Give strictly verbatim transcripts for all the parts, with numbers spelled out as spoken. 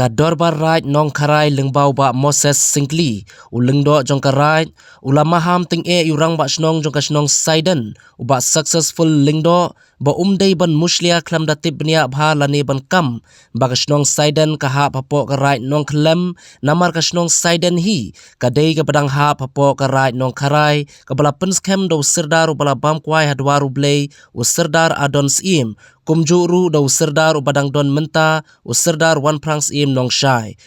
Ka Dorbar Raid Nongkharai lyngba u Bah Moses Syngkli, u Lyngdoh jong ka Raid, u la maham tyngeh ïa u Rangbah Shnong jong ka shnong Saiden, u Bah Successful Lyngdoh, ba um dei ban mushlia khlem da tip bniah bha lane ban kam ba ka shnong Saiden ka hap hapoh ka Raid Nongkhyllem, namar ka shnong Saiden hi ka dei kaba dang hap hapoh ka Raid Nongkharai, kaba la pynskhem da u Sirdar uba la bam kwai ha dwar U Blei, u Sirdar Adon Syiem, kumjuh ruh da u Sirdar uba dang don mynta, u Sirdar Wanphrang Syiem Nongshai.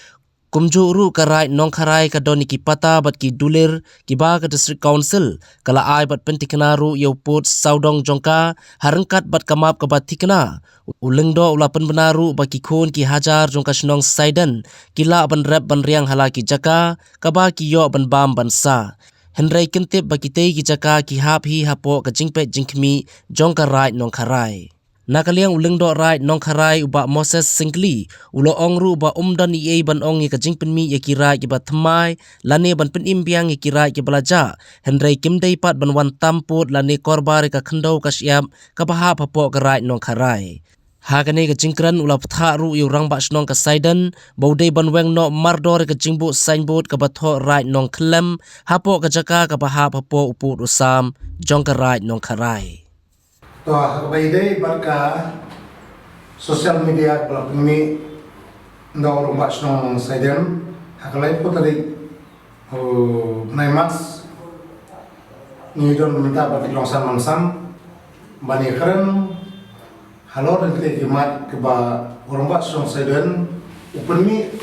Kumjuh ruh ka Raid Nongkharai ka don ïa ki pata bad ki dulir kiba ka District Council ka la ai bad pynthikna ruh ïa u pud sawdong jong ka, ha ryngkat bad ka map kaba thikna. U Lyngdoh u la pynbna ruh ba ki khun ki hajar jong ka shnong Saiden ki lah ban rep ban riang ha la ki jaka kaba ki ïoh ban bam ban sah. Hynrei kin tip ba kitei ki jaka ki hap hi hapoh ka jingpeit jingkhmih jong ka Raid Nongkharai. Na ka liang u Lyngdoh Raid Nongkharai u Bah Moses Syngkli, u la ong ruh ba um don ei ei ban ong ïa ka jingpynmih ïa ki raid kiba thymmai lane ban pynim biang ïa ki raid kiba la jah, hynrei kim dei pat ban wan tam pud lane korbar ïa ka khyndew ka shyiap kaba hap hapoh ka Raid Nongkharai. Ha kane ka jingkren u la pynthah ruh ïa u Rangbah Shnong ka Saiden ba u dei ban weng noh mardor ïa ka jingbuh signboard kaba thoh Raid Nongkhyllem hapoh ka jaka kaba hap hapoh u pud u sam jong ka Raid Nongkharai. To, ha kaba ïadei bad ka social media kaba la pynmih da u Rangbah Shnong Saiden ha ka laiphew tarik u bnai March, ngi don mynta bad i Longsan Mansan ban ïakren halor kine ki mat kiba u Rangbah Shnong Saiden u pynmih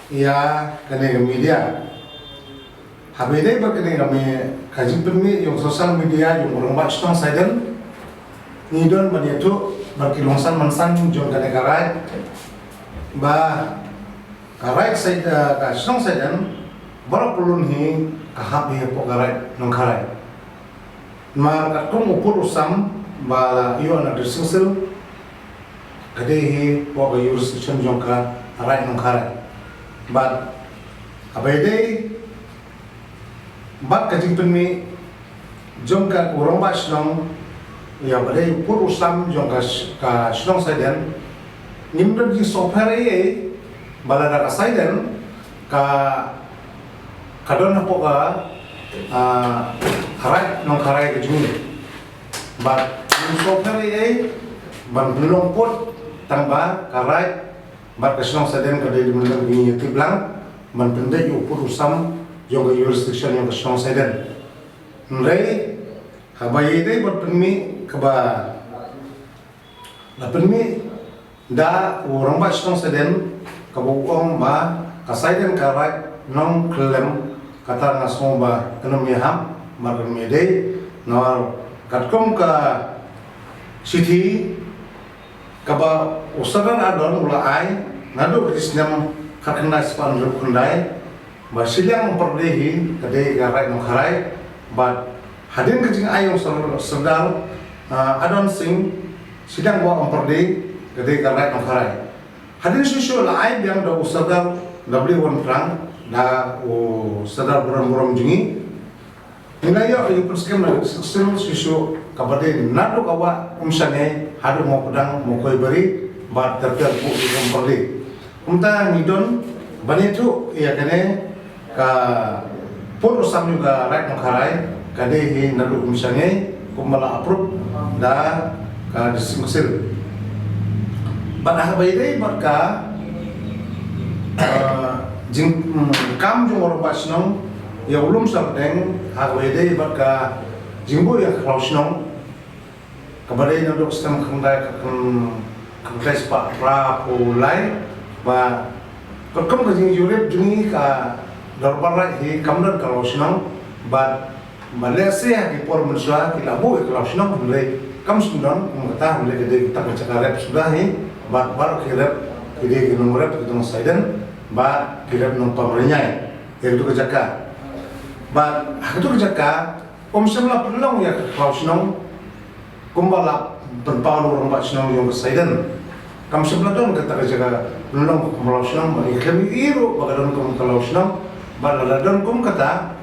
ïa kane ka media. Haba ïadei bad kane ka me-, ka jingpynmih ïa u social media ïa u Rangbah Shnong Saiden, ngi don ban ïathuh bad ki Longsan Mansan jong kane ka raid ba ka raid Sai-, eh, ka shnong Saiden baroh pynlong hi ka hap hi hapoh ka Raid Nongkharai. Namar katkum u pud u sam ba la ïoh na District Council, ka dei hi hapoh ka jurisdiction jong ka Raid Nongkharai. Bad haba ïadei bad ka jingpynmih jong ka u Rangbah Shnong ïa ba dei u pud u sam jong ka sh-, ka shnong Saiden, ngim don jingsngewpher ei ei ba lada ka Saiden ka, ka don hapoh ka, ah, Raid Nongkharai ka jong ngi. Bad ngim sngewpher ei ei ban pynlong pud tang ba ka raid bad ka shnong Saiden ka dei dei mynta ngi ïa tip lang ban pynbeit ïa u pud u sam jong ka jurisdiction jong ka shnong Saiden. Hynrei haba ïadei bad pynmih kaba la pynmih da u Rangbah Shnong Saiden kaba u ong ba ka Saiden ka Raid Nongkhyllem, kata nga sngew ba kan ym ïahap bad kan ym ïadei, namar katkum ka shithi kaba u Sardar Adon u la ai naduh ka snem khatkhyndai spah hynriewphew khyndai, ba shiliang Umpyrdi hi ka dei ka Raid Nongkharai, bad hadien ka jingai u Sar-, Sardar, ah, Adon Singh, shiliang Bah Umpyrdi ka dei ka Raid Nongkharai. Hadien shuh shuh la ai biang da u Sardar W Wanphrang, da u Sardar burom burom jong ngi. Ngi la ïoh ïa u pynskhem na ka District Council shuh shuh kaba dei naduh ka Wah Umshangei haduh Mawpdang, Mawkhoibari bad ter ter buh ïa ka Umpyrdi. Kumta ngi don ban ïathuh ïa kane ka pud u sam jong ka Raid Nongkharai ka dei hi naduh Umshangei kumba la approve da ka District Council. Bad haba ïadei bad ka, ah, jing, mm, kam jong u Rangbah Shnong ïa u Lumshyrteng, haba ïadei bad ka jingbuh ïa ka khlaw shnong kaba dei naduh snem khyndai, khyn-, khyndai spah phraphew lai, ba katkum ka jingjurip jong ngi ka Dorbar Raid hi kam don ka khlaw shnong, bad ba lehse ha ki por mynshuwa ki la buh ïa ka khlaw shnong, hynrei kam shym don kum kata, hynrei ka dei kata ka jaka rep suda hi, bad baroh ki rep ki dei ki nongrep ki nong Saiden, bad ki rep nongpamrynjai ïa katu ka jaka. Bad ha katu ka jaka ym shym la pynlong ïa ka khlaw shnong kumba la pynpaw da u Rangbah Shnong jong ka Saiden. Kam shym la don kata ka jaka pynlong ka khlaw shnong, ba ngi khlem ïohi ruh ba ka don kum ka khlaw shnong. Bad lada don kum kata,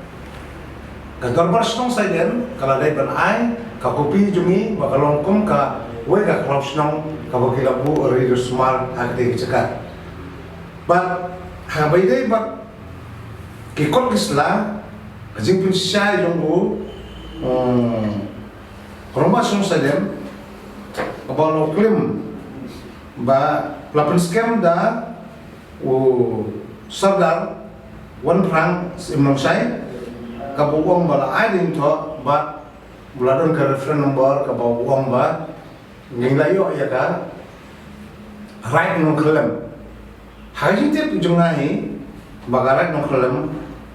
ka Dorbar Shnong Saiden ka la dei ban ai ka kopi jong ngi ba ka long kum kawei ka khlaw shnong kaba ki la buh ri sumar ha katei ka jaka. Bad ha kaba ïadei bad ki kot ki sla, ka jingpynshai jong u, um, Rangbah Shnong Saiden, kaba la klim ba la pynskhem da u Sordar Wanphrang Syiem Longshai, kaba u ong ba la ai da nyngkong, bad ba la don ka reference number kaba u ong ba ngi la ïoh ïa ka Raid Nongkhyllem. Ha ka jingtip jong nga hi ba ka Raid Nongkhyllem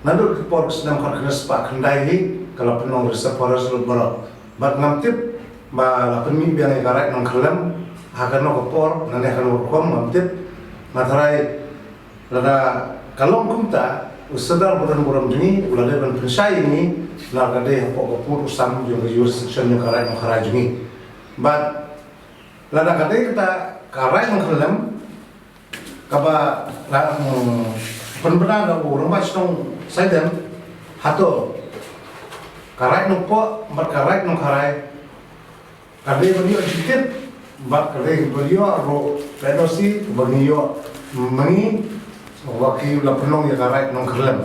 naduh ki por snem khatkhyndai spah khyndai hi ka la pynlong reserve forest lut baroh. Bad ngam tip ba la pynmih biang ïa ka Raid Nongkhyllem ha kano ka por, na ne kano ka rukom, ngam tip. Nga tharai lada ka long kumta, u Sordar ba don burom jong ngi u la dei ban pynshai ïa ngi, na ka dei hapoh ka pud u sam jong ka jurisdiction jong ka Raid Nongkharai jong ngi. Bad lada ka dei kata ka Raid Nongkhyllem, kaba la, mm, pynbna da u Rangbah Shnong Saiden, hato ka Raid Nongpoh bad ka Raid Nongkharai ka dei ban ïoh jingtip bad ka dei ban ïoh ruh ka N O C kaba ngi ïoh ma ngi, ba ki la pynlong ïa ka Raid Nongkhyllem.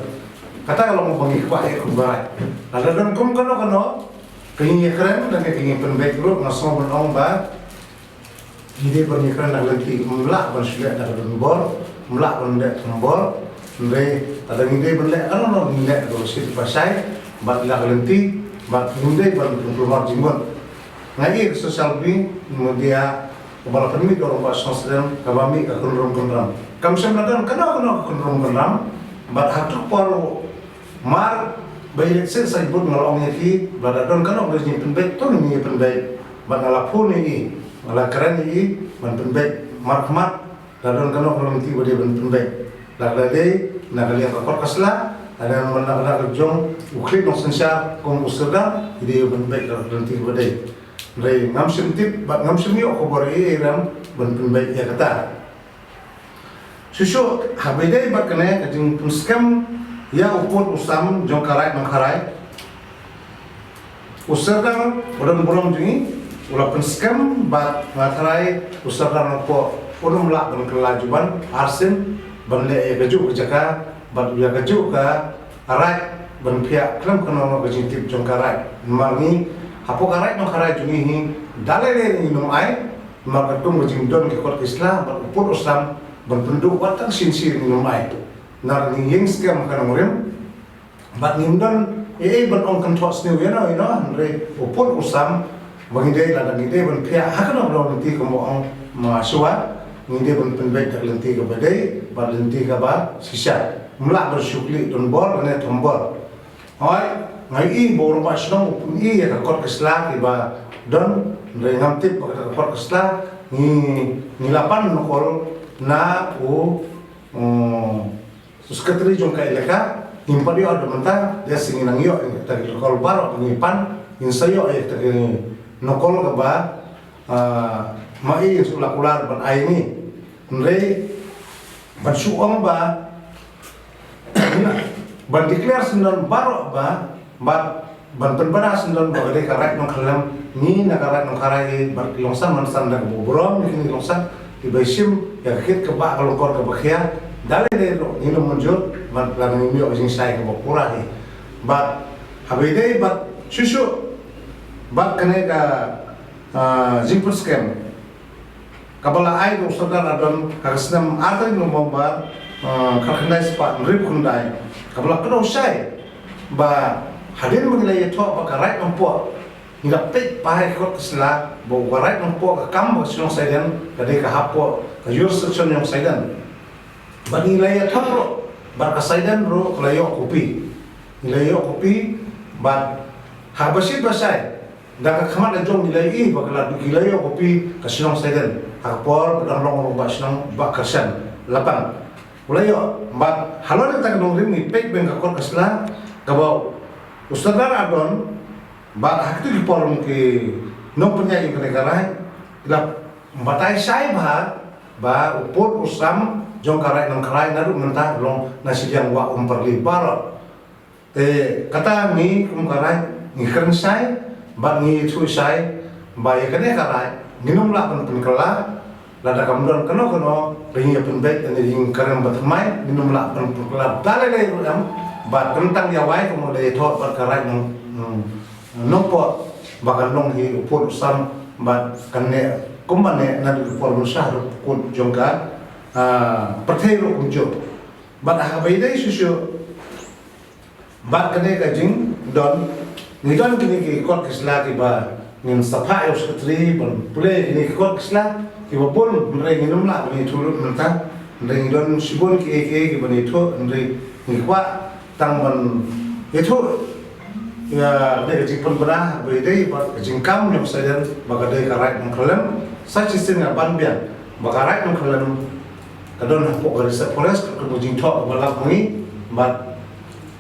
Kata ka long ba ngi kwah ïa ka Raid. Lada don kum kano kano ka ngi ïakren, lane ka ngi pynbeit ruh, nga sngew ban ong ba ngi dei ban ïakren da ka lynti, ym lah ban shu leh da ka donbor, ym lah ban leh donbor. Hynrei lada ngi dei ban leh kano kano, ngi leh da ka lynti ba shai bad da ka lynti, bad ngim dei ban pynkulmar jingmut. Nga ïohi ka social media kaba la pynmih da u Rangbah Shnong Saiden, kaba mih ka kynrum kynram. Kam shym la don kano kano ka kynrum kynram. Bad ha kato ka por, mar ba ïaleit sha ki booth, nga la ong ïa ki ba lada don kano kano ka jingpynbeit, to ngin ïa pynbeit. Bad nga la phone ïa i, nga la kren ïa i ban pynbeit markhmat. Lada don kano kano ka lynti ba dei ban pynbeit, lada dei na ka liang ka kot ka sla, lada na ka liang ka jong u khlieh nongsynshar kum u Sordar, i dei ban pynbeit ka lynti ba dei. Hynrei ngam shym tip bad ngam shym ïoh khubor ei ei ruh ban pynbeit ïa kata. Shuh shuh ha kaba ïadei bad kane ka jingpynskhem ïa u pud u sam jong ka Raid Nongkharai, u Sordar ba don burom jong ngi u la pynskhem, bad nga tharai u Sordar Nongpoh un ym lah ban kylla juban arsien ban leh ïa kajuh ka jaka bad ïa kajuh ka raid ban phiah khlem kano kano ka jingtip jong ka raid. Namar ngi hapoh ka Raid Nongkharai jong ngi hi, da lei lei ngin ym ai, namar katkum ka jingdon ki kot ki sla bad u pud u sam ban pynduh wat tang shisien shisien ngin ym ai. Namar ngi ïeng skhem ha ka nongrim. Bad ngim don ei ei ban ong kynthoh sniew ïano ïano, hynrei u pud u sam ba ngi dei, lada ngi dei ban phiah ha kano kano ka lynti, kumba ong ma shuwa, ngi dei ban pynbeit da ka lynti kaba dei bad lynti kaba shisha. Ym lah ban shu khlieh donbor lane thombor. Hooid, nga ïohi ba u Rangbah Shnong u pyni ïa ka kot ka sla kiba don, hynrei ngam tip ba kata ka kot ka sla ngi, ngi la pan nongkol na u, um, u secretary jong ka elaka, ngim pat ïoh haduh mynta. Dei shi ngin nang ïoh ïa kita ki nongkol baroh ba ngi pan, ngin sa ïoh ïa kita ki nongkol kaba, ah, ma i ngin sa la kular ban ai ngi. Hynrei ban shu ong ba ban declare syndon baroh ba, bad ban pynbna syndon ba ka dei ka Raid Nongkhyllem, ngi na ka Raid Nongkharai bad ki longsan, man san da kaba burom ïa kine ki longsan kiba shim ïa ka kit kaba, ka longkor kaba khia. Da lei lei ruh ngin ym mynjur, bad lada ngim ïoh ka jingshai kaba pura hi. Bad haba ïadei bad shuh shuh bad kane ka, ah, jingpynskhem kaba la ai da u Sordar Ardon ha ka snem ar tarik November, ah, khatkhyndai spah hynriewphew khyndai, kaba la kdew shai ba hadien ba ngi la ïathoh ba ka Raid Nongpoh, ngi la peit ba ha ka kot ka sla ba u ka Raid Nongpoh ka kam bad ka shnong Saiden ka dei ka hapoh ka jurisdiction jong Saiden. Bad ngi la ïathoh ruh bad ka Saiden ruh ka la ïoh kopi. Ngi la ïoh kopi bad haba shit ba shai, da ka khmat la jong ngi la ïohi ba ka la, ki la ïoh kopi ka shnong Saiden ha ka por ba dang long u rangbah shnong Bah Kyrshan Lapang. U la ïoh, bad halor kata ka nongrim ngi peit biang ka kot ka sla kaba u Sordar Ardon bad ha kito ki por ki nongpynïaid ïa kane ka raid ki la batai shai bha ba u pud u sam jong ka Raid Nongkharai naduh mynta long na shiliang wah Umpyrli baroh. Te kata ngi kum ka raid ngi kren shai bad ngi ïathuh shai ba ïa kane ka raid ngin ym lah ban pynkylla. Lada kam don kano kano ba ngi ïa pynbeit, ïa ngi kren ba thymmai, ngin ym lah ban pynkylla da lei lei ruh em. Bad khamtam ïa wai kumno da ïathoh bad ka Raid Nong, hmm, Nongpoh ba kan long hi u pud u sam bad kan neh kumba neh naduh ki por mynshwa haduh kut jong ka, ah, pyrthei ruh kumjuh. Bad haba ïadei shuh shuh bad kane ka jingdon, ngi don kine ki kot ki sla kiba ngin sa phah ïa u secretary ban pule kine ki kot ki sla kiba bun, hynrei ngin ym lah ban ïathuh lut mynta. Hynrei ngi don shibun kiei kiei kiban ïathuh, hynrei ngi kwah tang ban ïathuh ïa kane ka jingpynbna ba ïadei bad ka jingkam jong Saiden ba ka dei ka Raid Nongkhyllem. Sa shisien nga ban biang ba ka Raid Nongkhyllem ka don hapoh ka Reserve Forest, ka kut ka jingthoh kaba lap ma ngi. Bad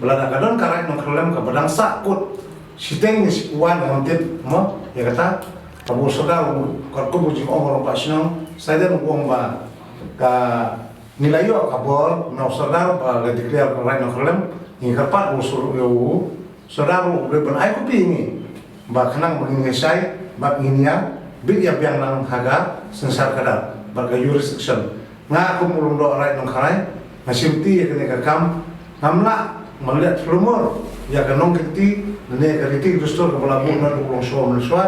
ba lada ka don ka Raid Nongkhyllem kaba dang sah kut shiteng ne shiphew wan, ngam tip mo ïa kata. Kaba u Sordar u, ka kut ka jingong u rangbah shnong Saiden u ong ba ka, ngi la ïoh ka bor na u Sordar ba la declare ka Raid Nongkhyllem. Ngi kyrpad u Sor-, u Sordar ruh u dei ban ai kopi ïa ngi ba khnang ba ngin ïa shai bad ngin ïa bit ïa biang lang ha ka synshar khadar bad ka jurisdiction. Nga kum u Lyngdoh Raid Nongkharai nga shimti ïa kane ka kam. Ngam lah ban leh thlumur ïa ka nongkynti ne ka riti dustur kaba la buh naduh u longshuwa mynshwa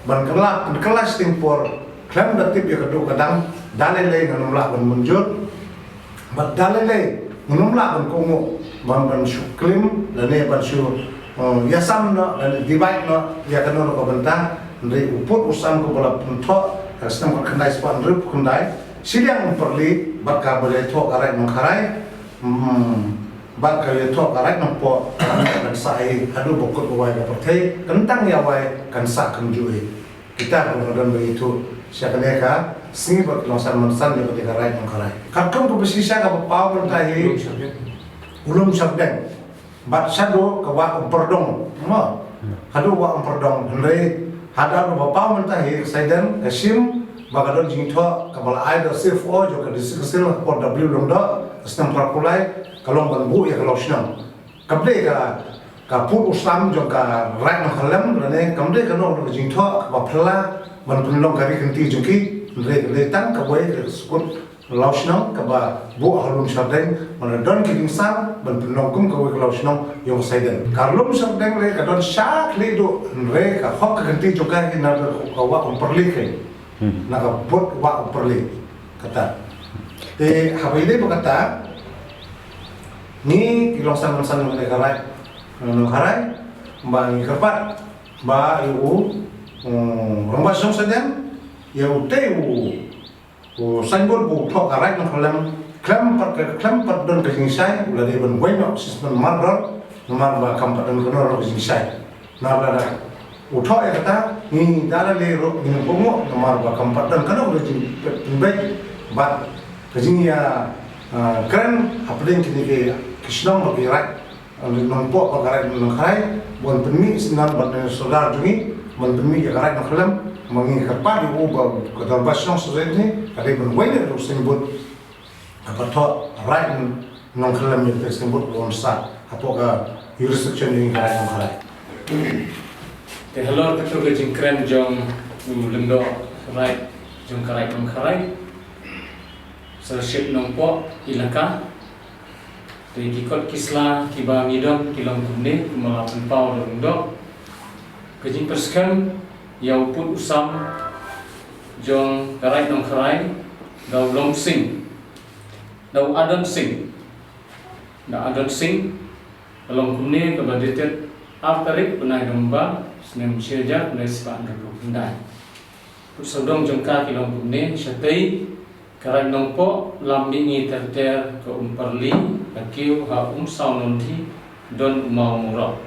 ban kylla, ban kylla shiteng por khlem da tip ïa ka duh ka dang. Da lei lei ngan ym lah ban mynjur. Bad da lei lei ngan ym lah ban kohnguh ban, ban shu claim lane ban shu, eh, ïasam noh lane divide noh ïa kano kano ka bynta. Hynrei u pud u sam kaba la pynthoh ha ka snem khatkhyndai spah hynriewphew khyndai, shiliang Umperli bad kaba la ïathoh ka Raid Nongkharai. Hmm, bad ka ïathoh ka Raid Nongpoh kan sah hi haduh ba kut ba wai ka pyrthei, khamtam ïa wai kan sah kumjuh hi. Kita ruh nga don ba ïathuh sha kane ka sngi bad ka Long San Mawsan ïa kane ka Raid Nongkharai. Katkum kaba shisha kaba paw mynta hi u Lum Shardeng bad shaduh ka Wah Umphrdong, mo. Haduh Wah Umphrdong, hynrei haduh ba paw mynta hi ka Saiden ka shim ba ka don jingthoh kaba la ai da u C F O jong ka District Council ha ka por W Lyngdoh ha ka snem phra phew lai, ka long ban buh ïa ka Law Shnong. Kam dei ka, ka pud u sam jong ka Raid Nongkhyllem lane kam dei kano kano ka jingthoh kaba phylla ban pynlong ka ri kynti jong ki, hynrei ka dei tang kawei ka skud Law Shnong kaba buh ha Lum Shardeng, ban don ki dieng sam ban pynlong kum kawei ka Law Shnong ïa u Saiden. Ka Lum Shardeng lei ka don sha khlieh duh, hynrei ka hok ka kynti jong ka hi na ka Wah Umperli keiñ. Hmm. Na ka bud Wah Umperli kata. Te haba ïadei bad kata, ngi ki Long San Mawsan jong kane ka Raid Nongkharai ba ngi kyrpad ba ïa u, um, Rangbah Shnong Saiden, ïa utei u, u signboard ba u thoh ka Raid Nongkhyllem, khlem pat ka, khlem pat don ka jingshai, u la dei ban weng noh shisien mardor, namar ba kam pat don kano kano ka jingshai. Namar lada u thoh ïa kata, ngi da lei lei ruh ngin kohnguh namar ba kam pat don kano kano ka jingpynbeit bad ka jingïa, ah, kren hapdeng kine ki shnong bad ki raid, ah, Nongpoh bad ka Raid Nongkharai, ban pynmih syndon bad u Sordar jong ngi, ban pynmih ïa ka Raid Nongkhyllem. Ma ngi kyrpad ïa u ba ka Dorbar Shnong Saiden ka dei ban weng ïa u signboard. Ka pathoh Raid Nongkhyllem ïa ka signboard ba wan sah hapoh ka jurisdiction jong ka Raid Nongkharai. Te halor kato ka jingkren jong u Lyngdoh Raid jong ka Raid Nongkharai, Sirship Nongpoh Elaka, te ki kot ki sla kiba ngi don ki long kumne kumba la pynpaw da u Lyngdoh. Ka jingpyrshang ïa u pud u sam jong ka Raid Nongkharai da u Long Sing, da u Adon Sing, da Adon Sing, ka long kumne kaba dated ar tarik bnai November snem shi hajar khyndai spah hynriewphew khyndai. Pud sawdong jong ka ki long kumne, shatei ka Raid Nongpoh, Lam Mihngi ter ter, ka Umperli, ka kiew ha Umsaw Nongdhi, don u maw Murok.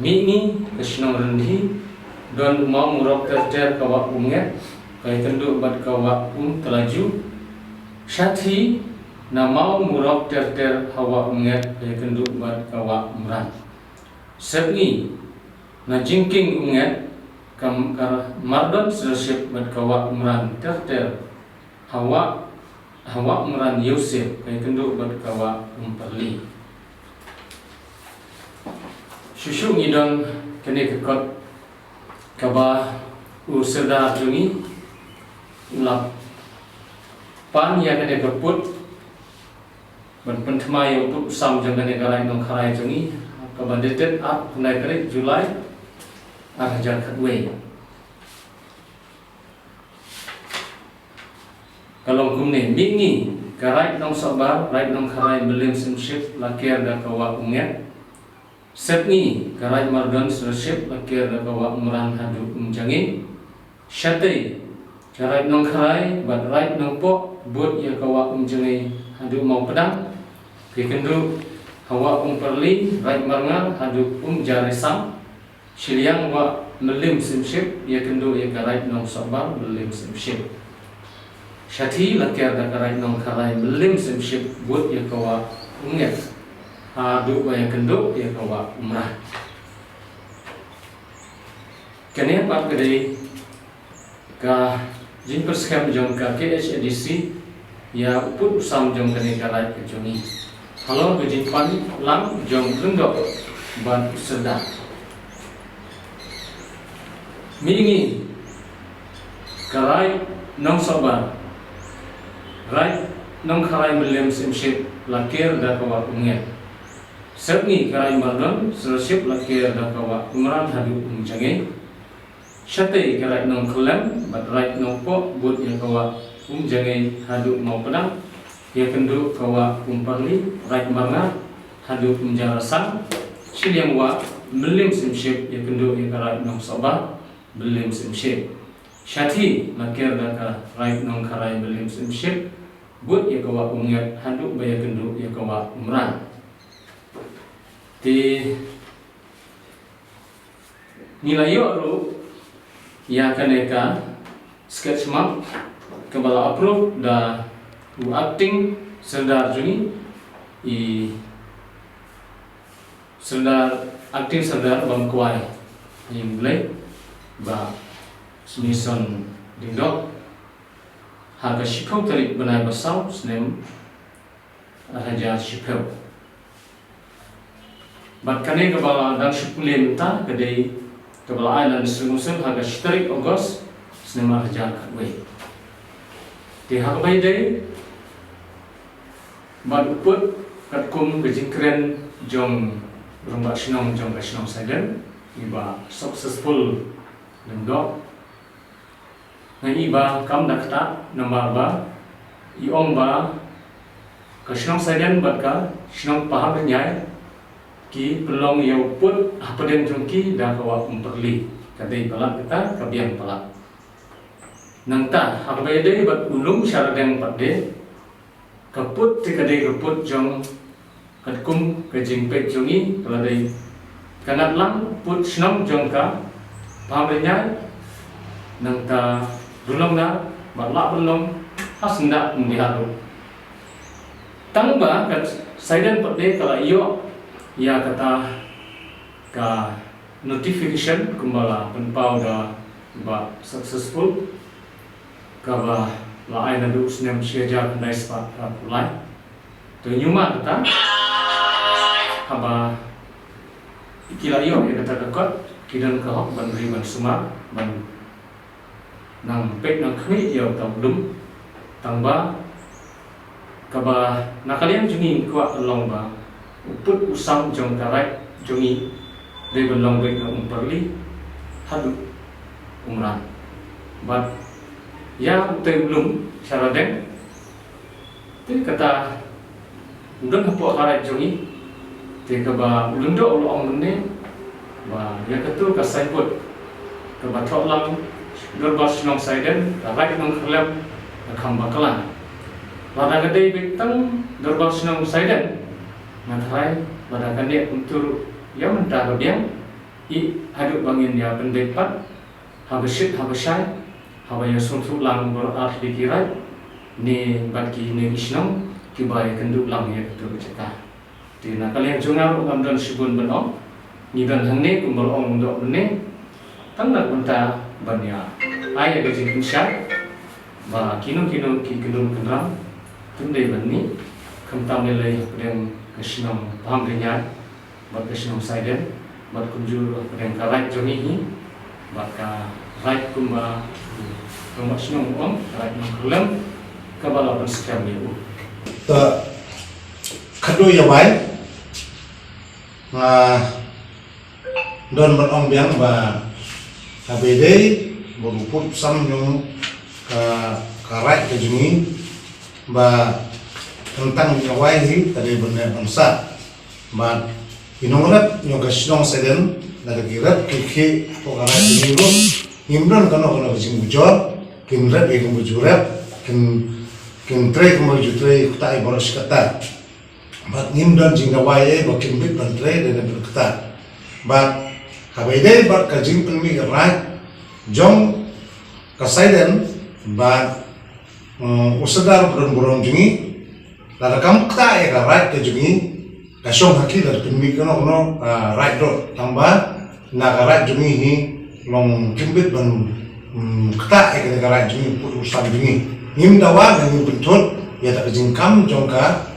Mihngi, ka shnong Ryndhi, don u maw Murok ter ter, ka Wah Umnget, ka ïakynduh bad ka Wah Umtlaju. Shathi, na maw Murok ter ter ha Wah Umnget, ka ïakynduh bad ka Wah Umran. Sepngi, na jingkieng Umnget, ka, ka Mardon Sirship bad ka Wah Umran ter ter ha Wah, ha Wah Umran Ïewsiep, ka ïakynduh bad ka Wah Umperli. Shuh shuh ngi don kane ka kot kaba u Sordar jong ngi u la Pan ïa kane ka pud ban pynthymmai ïa u pud u sam jong kane ka Raid Nongkharai jong ngi, kaba dated ar khyndai tarik July ar hajar khatwei. Ka long kumne: Mihngi ka Raid Nongsohbar, Raid Nongkharai, Mylliem Symship, la ker da ka Wah Umngiat. Sepngi ka Raid Mardon Syrship, la ker da ka Wah Umran haduh Umjangei. Shatei ka Raid Nongkharai bad Raid Nongpoh bud ïa ka Wah Umjangei haduh Mawpdang. Ïakynduh ha Wah Umpyrli, Raid Marngar, haduh Umjaresang. Shiliang Wah Mylliem Symship, ïakynduh ïa ka Raid Nongsohbar, Mylliem Symship. Shathie la ker da ka Raid Nongkharai, Mylliem Symship bud ïa ka Wah Umngiat haduh ba ïakynduh ïa ka Wah Umran. Kane pat ka dei ka jingpyrshang jong ka K H A D C ïa u pud u sam jong kane ka raid ka jong ngi halor ka jingpan lang jong u lyngdoh bad u sordar. Mihngi ka Raid Nongsohbar, Raid Nongkharai, Mylliem Symship, la ker da ka Wah Umngiat. Sepngi ka Raid Mardon Syrship, la ker da ka Wah Umran haduh Umjangei. Shatei ka Raid Nongkhyllem bad Raid Nongpoh bud ïa ka Wah Umjangei haduh Mawpdang. Ïakynduh ka Wah Umpyrli, Raid Marngar, haduh Umjaresang. Shiliang Wah Mylliem Symship, ïakynduh ïa ka Raid Nongsohbar, Mylliem Symship. Shathie la ker da ka Raid Nongkharai, Mylliem Symship bud ïa ka Wah Umngiat haduh ba ïakynduh ïa ka Wah Umran. Te ngi la ïoh ruh ïa kane ka sketch map kaba la approve da u acting sordar jong ngi, i sordar, acting sordar Bamkwai Ïingblei, Bah Smithson Lyngdoh, ha ka shiphew tarik bnai ba saw snem ar hajar shiphew. Bad kane kaba la dang shu pule mynta ka dei kaba la ai na District Council ha ka shi tarik August snem ar hajar khatwei. Te ha kaba ïadei bad u pud katkum ka jingkren jong u rangbah shnong jong ka shnong Saiden, i Bah Successful Lyngdoh, nga i ba kam da ktah namar ba i ong ba ka shnong Saiden bad ka shnong Pahamrynjai ki pynlong ïa u pud hapdeng jong ki da ka Wah Umpyrli. Ka dei palat kata ka biang palat. Nangta ha kaba ïadei bad u lum Sharadeng pat de, ka pud te ka dei ka pud jong, katkum ka jingpeit jong ngi, ka la dei ka ngat lang pud shnong jong ka Pahamrynjai, nangta Dulongdar bad lah ban long ha Syndah Umdiah ruh. Tang ba ka Saiden pat de ka la ïoh ïa kata ka notification kumba la pynpaw da Bah Successful, kaba la ai naduh u snem shi hajar khyndai spah phra phew lai. To ñiuma kata, haba ki la ïoh ïa kata ka kot, ki don ka hok ban ri ban sumar, ban nang peit nang khmih ïa uta u lum. Tang ba kaba na ka liang jong ngi ngi kwah ka long ba u pud u sam jong ka raid jong ngi dei ban long beit na Umpyrli haduh Umran. Bad ïa utai u lum Sharadeng, te kata u don hapoh ka raid jong ngi. Te kaba u Lyngdoh u la ong mynne ba ïa katu ka signboard kaba thoh lang Dorbar Shnong Saiden, ka Raid Nongkhyllem, ka kham bakla. Lada ka dei beit tang Dorbar Shnong Saiden, nga tharai lada ka neh kumtu ruh ïa mynta ka biang, i haduh ba ngin ïa pynbeit pat haba shit haba shai, haba ïa sngewthuh lang baroh artylli ki raid, ne bad kine ki shnong kiba ïa kynduh lang ïa katu ka jaka. Te na ka liang jong nga ruh ngam don shibun ban ong, ngi don hangne kumba la ong u Lyngdoh mynne, tang na ka bynta ban ïa ai ïa ka jingpynshai ba kino kino ki kyndon kynram kin dei ban mih, khamtam lei lei hapdeng ka shnong Pahamrynjai bad ka shnong Saiden, bad kumjuh ruh hapdeng ka raid jong ngi hi, bad ka raid kumba u rangbah shnong u ong, ka Raid Nongkhyllem, Kaba la pynskhem ïa u. Te khadduh ïa wai nga don ban ong biang ba haba ïadei bad u pud u sam jong ka, ka raid ka jong ngi ba tang ïa wai hi ka dei ban leh ban sah. Bad ki nongrep jong ka shnong Saiden, lada ki rep ki khih hapoh ka raid jong ngi ruh, ngim don kano kano ka jingujor, kin rep ïa ka mujurep, kin, kin trei ka mujurep, trei kata ïa baroh shi katta. Bad ngim don jingdawa ïa ba kin bit ban trei, da ban kata. Bad haba ïadei bad ka jingpynmih ka raid jong ka Saiden, bad, mm, u sordar ba don burom jong ngi, lada kam kata ïa ka raid ka jong ngi, ka shong ha ki lada pynmih kano kano, ah, raid ruh, tang ba na ka raid jong ngi hi long kim bit ban, mm, kata ïa ka raid jong ngi, u pud u sam jong ngi. Ngim dawa, ngim pynthut ïa kata ka jingkam jong ka,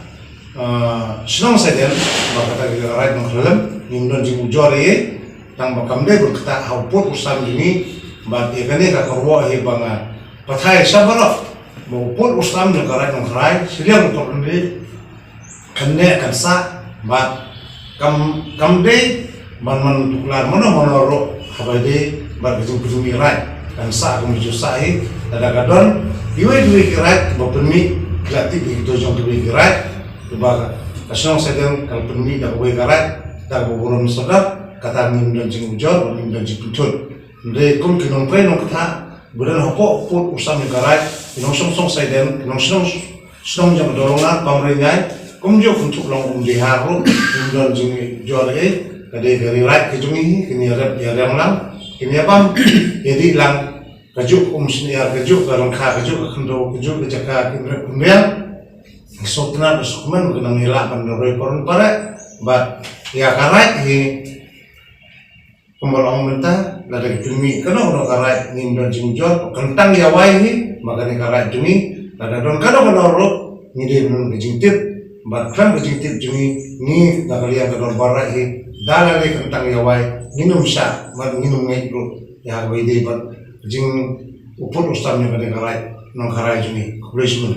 ah, shnong Saiden, ba kata ka raid Nongkhralem, ngim don jingujor ïa, tang ba kam dei ban kata ha u pud u sam jong ngi, bad ïa kane ka kyrwoh hi ba nga pathai sha baroh ba u pud u sam jong ka raid Nongkhralem, shiliang u pud u kan leh kan sah, bad kam, kam dei ban man tuklar mano mano ruh haba ïadei bad ka jingpynmih raid, kan sah kum ju sah hi. Lada ka don iwei iwei ki raid ba pynmih, ki la tip ïa kito jong kiwei ki raid, ba ka shnong Saiden ka la pynmih da kawei ka raid, da kaba burom sordar, kata ngim don jingujor, ngim don jingpynthut. Hynrei kum ki nongtrei nongkthah ba don hapoh pud u sam jong ka raid, ki nongshong shnong Saiden, ki nongshong shnong jong ka Dong Rngar, Pamriñai, kumjuh Kynthup Long, Umdihar ruh, ngim don jingujor ei, ka dei ka ri raid ka jong ngi hi, kin ïarep ïariang lang, kin ïabam ïadih lang, kajuh ka umshynñiar, kajuh ka ryngkha, kajuh ka khyndew, kajuh ka jaka, kin rep kin riang. Sngewtynnat sngewkmen ba kin nang ïaleh ban roi parum pare, bad ïa ka raid hi, kumba la ong mynta, lada ki pynmih kano kano ka raid ngim don jingujor, kyntang ïa wai hi, ma kane ka raid jong ngi, lada don kano kano ruh, ngi dei ban don ka jingtip, bad khlem ka jingtip jong ngi, ngi na ka liang ka dorbar raid hi, da lade kyntang ïa wai, ngin ym shah, bad ngin ym ngeit ruh ïa kaba ïadei bad ka jing, u pud u sam jong kane ka raid Nongkhralem jong ngi. Khublei shibun.